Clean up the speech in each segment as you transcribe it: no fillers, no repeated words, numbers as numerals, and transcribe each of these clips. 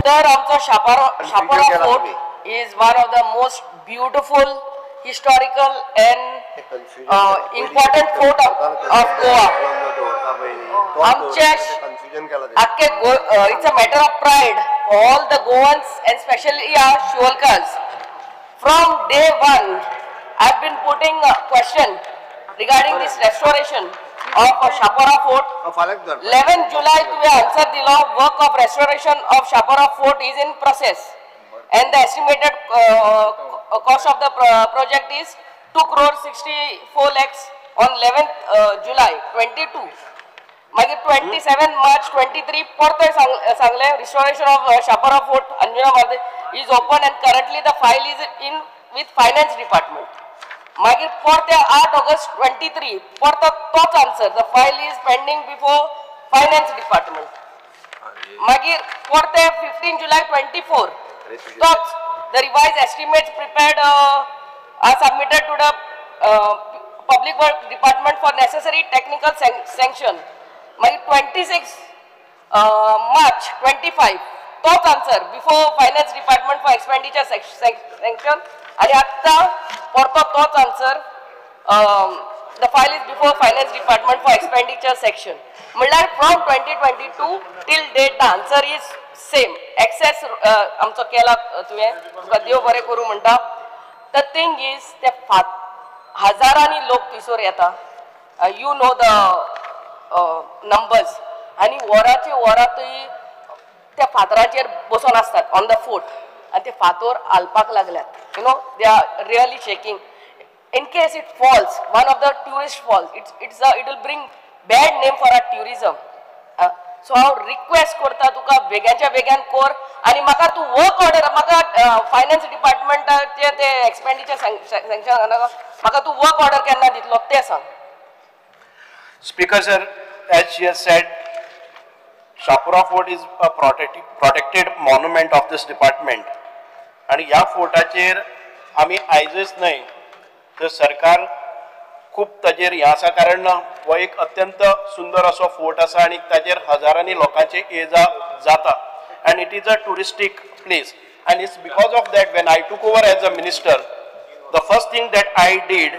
तर आमचो Chapora fort is one of the most beautiful historical and important fort of Goa. आमच्या आख्खे it's a matter of pride for all the Goans and specially our Siolimkars. From day one I have been putting a question regarding this restoration of Chapora fort. 11 July तुवें answer दिलो, work of restoration of Chapora fort is in process and the estimated cost of the project is 2 crore 64 lakhs on 11th July 22. मागीर 27 March 23 परते सांगले restoration of Chapora fort Anjuna Bardez is open and currently the file is in with finance department. मागीर परते 8 August 23 परतो तोच answer, the file is pending before finance department. मागीर परते 15 July 24 तोच, the revised estimates prepared are submitted to the Public Work Department for necessary technical sanction. मागीर 26 March 25 तोच answer before finance department for expenditure sanction. आनी आत्तां परतो तोच answer, the file is before finance department for expenditure section. म्हणल्यार from 2022 till date the answer is same. Access आमचो केला तुवें, तुका देव बरें करूं म्हणटा. The thing is ते हजारांनी लोक थंयसर येता, you know the numbers, आनी वराचे वरां थंय त्या फातराचेर बसून आसतात ऑन the fort, आनी ते फातोर हालपाक लागल्यात. You know they are really shaking. In case it falls, one of the tourist falls, it's it will bring bad name for our tourism. So हांव रिक्वेस्ट करता तुका बेग्याच्या बेग्यान कर आनी म्हाका तूं वर्क ऑर्डर, म्हाका फायनान्स डिपार्टमेंटाचे ते एक्सपेंडिचर सँक्शन नाका, म्हाका तूं वर्क ऑर्डर केन्ना दितलो तें सांग. Speaker sir, as she has said, Chapora fort is a protected monument of this department. आनी ह्या फोर्टाचेर आमी आयजच न्हय तर सरकार खूब ताजेर हें आसा, कारण हो एक अत्यंत सुंदर असो फोर्ट आसा आनी ताजेर हजारांनी लोकांचे ये जा जाता and it is a touristic place. And it's because of that when I took over as a minister, the first thing that I did,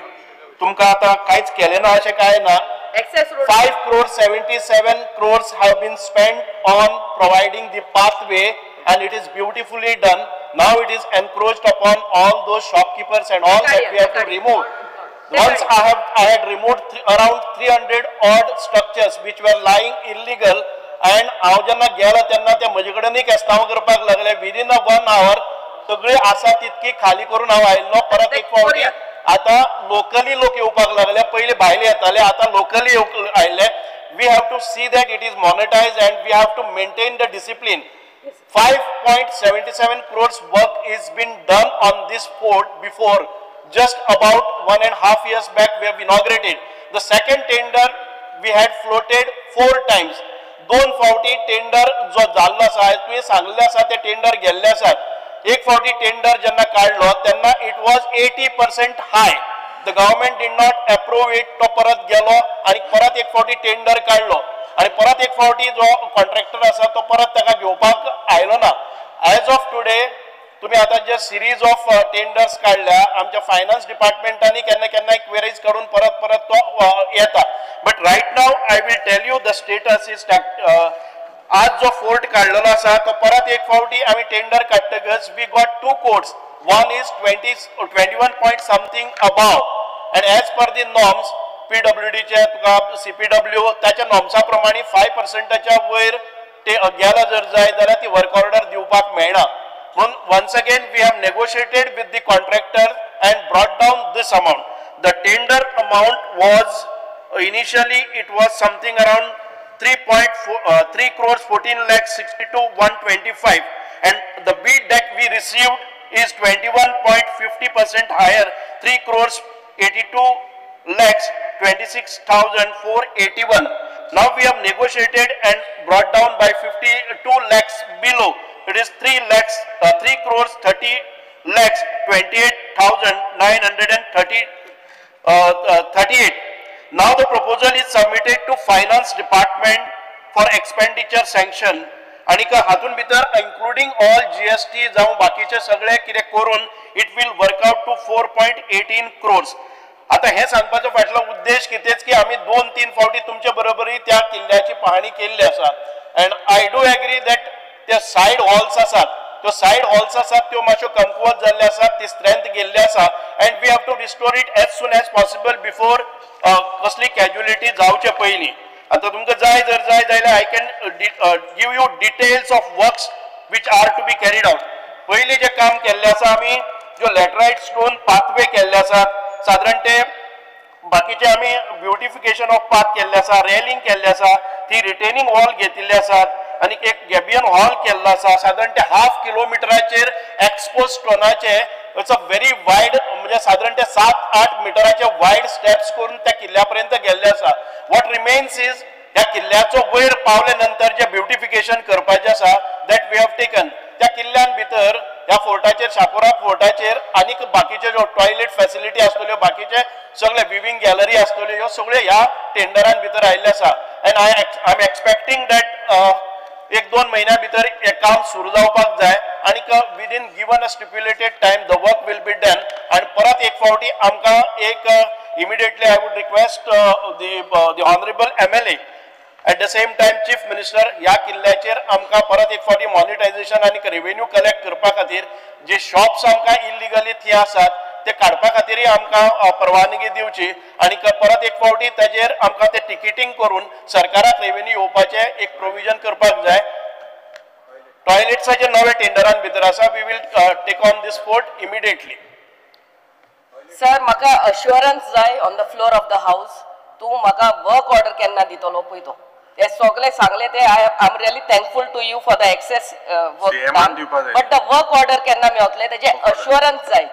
तुमकां आतां कांयच केलें ना अशें कांय ना, 5 crore 77 crores have been spent on providing the pathway and it is beautifully done. Now it is encroached upon all those shopkeepers and all that we have to remove. Once I had removed around 300 odd structures which were lying illegal, and हांव जेन्ना गेलो तेन्ना ते म्हजे कडेनूय केस्तांव करपाक लागले. Within अ 1 hour सगळी आसा तितकी खाली करून हांव आयिल्लो. परत एक फावटी आतां लोकली लोक येवपाक लागले, पयलीं भायले येताले, आतां लोकली आयिल्ले. We have to see that it is monetized and we have to maintain the discipline. 5.77 crores work is been done on this fort before. Just about 1.5 years back we have inaugurated. The second tender we had floated 4 times. दोन फावटी tender जो जाल्लो आसा, तुवें सांगल्लें आसा ते tender गेल्ले आसात. एक फावटी टेंडर जेन्ना काडलो तेन्ना it was 80% high. The government did not approve it. तो परत गेलो आनी परत एक फावटी टेंडर काडलो आनी परत एक फावटी जो कॉन्ट्रॅक्टर आसा तो परत ताका घेवपाक आयलो ना. एज ऑफ टुडे तुम्ही आतां जे सिरीज ऑफ टेंडर्स काडल्या, आमच्या फायनान्स डिपार्टमेंटांनी केन्ना केन्नाय क्वेरीज करून परत परत तो येता. But right now I will tell you the status is आज जो फोर्ट काडलेलो आसा तो परत एक फावटी आमी tender काडटकच we got 2 quotes. One is 21 point something above and as per the norms PWDचे तुका CPW ताच्या नॉर्म्सा प्रमाणे 5%च्या वयर ते गेला जर जाय जाल्यार ती वर्क ऑर्डर दिवपाक मेळना. म्हणून once again we have negotiated with the contractor and brought down this amount. The tender amount was initially it was something around 3 crores 14 lakhs 62,125 and the bid that we received is 21.50% higher, 3 crores 82 lakhs 26,481. Now we have negotiated and brought down by 52 lakhs below. It is 3 crores 30 lakhs 28,938. Now the proposal is submitted to Finance Department for expenditure sanction. आनी हातून भितर including all GST जावं बाकीचे सगळे कितें करून it will work out to 4.18 crores. आता हे सांगपाचो फाटलो उद्देश कितेंच की आमी 2-3 फावटी तुमचे बरोबरय त्या किल्ल्याची पाहणी केल्ली आसा and I do agree that ते सायड हॉल्स आसात, त्यो सायड हॉल्स आसात त्यो मातश्यो कमकुवत जाल्ले आसात, ती स्ट्रेंथ गेल्ली आसा and we have to restore it as soon as possible before कसली कॅज्युलिटी जावचे पयलीं. आतां तुमकां जाय जर जाय जाल्यार I can give you details of works which are to be carried out. पयलीं जें काम केल्लें आसा आमी ज्यो लॅटरायट स्टोन पाथवे केल्ले आसात, सादारण ते बाकीचे आमी ब्युटिफिकेशन ऑफ पाथ केल्ले आसा, रेलिंग केल्ले आसा, ती रिटेनिंग वॉल घेतिल्ले आसात आनी एक गॅबियन हॉल केल्लो आसा. सादारण ते हाफ किलोमिटराचेर expose स्टोनाचे it's a very wide, म्हणजे सादारण ते 7-8 मिटराचे वायड स्टेप्स करून त्या किल्ल्या पर्यंत गेल्ले आसा. What remains is ह्या किल्ल्याचो वयर पावले नंतर जे ब्युटिफिकेशन करपाचें आसा that we have taken. त्या किल्ल्यान भितर ह्या फोर्टाचेर, शापोरा फोर्टाचेर आनीक बाकीचे ज्यो टॉयलेट फॅसिलिटी आसतल्यो, बाकीचे सगळे विविंग गॅलरी आसतल्यो, ह्यो सगळ्यो ह्या टेंडरान भितर आयिल्ले आसा. And I am expecting that 1-2 म्हयन्या भितर हें काम सुरू जावपाक जाय आनी within given a stipulated time the work will be done. आनी परत एक फावटी आमकां एक immediately I would request the honourable MLA at the same time chief minister ह्या किल्ल्याचेर आमकां परत एक फावटी मॉनिटायझेशन आनी रेवेन्यू कलेक्ट करपा खातीर जे शॉप्स आमकां इलिगली थंय आसात ते काडपा खातीरय आमकां परवानगी दिवची आनी परत एक फावटी ताजेर आमकां ते टिकेटींग करून सरकाराक रेवेन्यू येवपाचें एक प्रोविजन करपाक जाय. टॉयलेट्साचे नवे टेंडरान भितर आसा, we will take on this fort immediately. Sir म्हाका अश्युरन्स जाय on the floor of the house, तूं म्हाका वर्क ऑर्डर केन्ना दितलो पळय तो ते सगळे सांगले ते I am really thankful to you for the access work, but the work order केन्ना मेवतले तेजे अश्युरन्स जाय.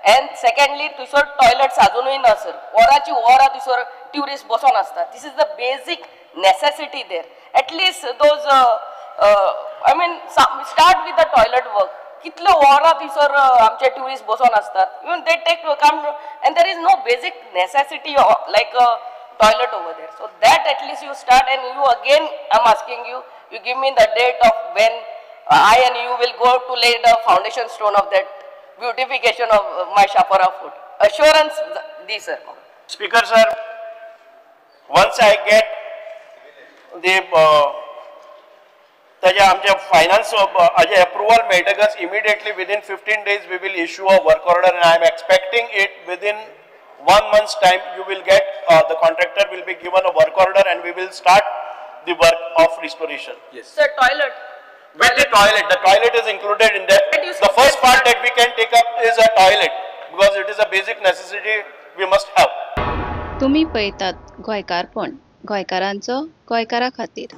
एंड सेकंडली थंयसर टॉयलेट्स अजुनूय ना सर, वरांची वरां थंयसर ट्युरिस्ट बसोन आसता. This is the basic necessity there. At least those I mean start with the toilet work. कितले वरां थंयसर आमचे ट्युरिस्ट बसोन आसतात, even they take come and there is no basic necessity like toilet over there. So that at least you start, and you again I am asking you, you give me the date of when I and you will go to lay the foundation stone of that beautification of my Chapora Fort. Assurance the sir. Speaker sir, once I get the ताजे आमचे finance हाजे approval मेळटकच immediately within 15 days we will issue a work order and I am expecting it within 1 month's time you will get the contractor will be given a work order and we will start the work of restoration. Yes. Sir, toilet. With the toilet, the toilet is included in that. The first part that we can take up is a toilet because it is a basic necessity we must have. तुम्ही पळयतात गोंयकारपण, गोंयकारांचो गोंयकारा खातीर.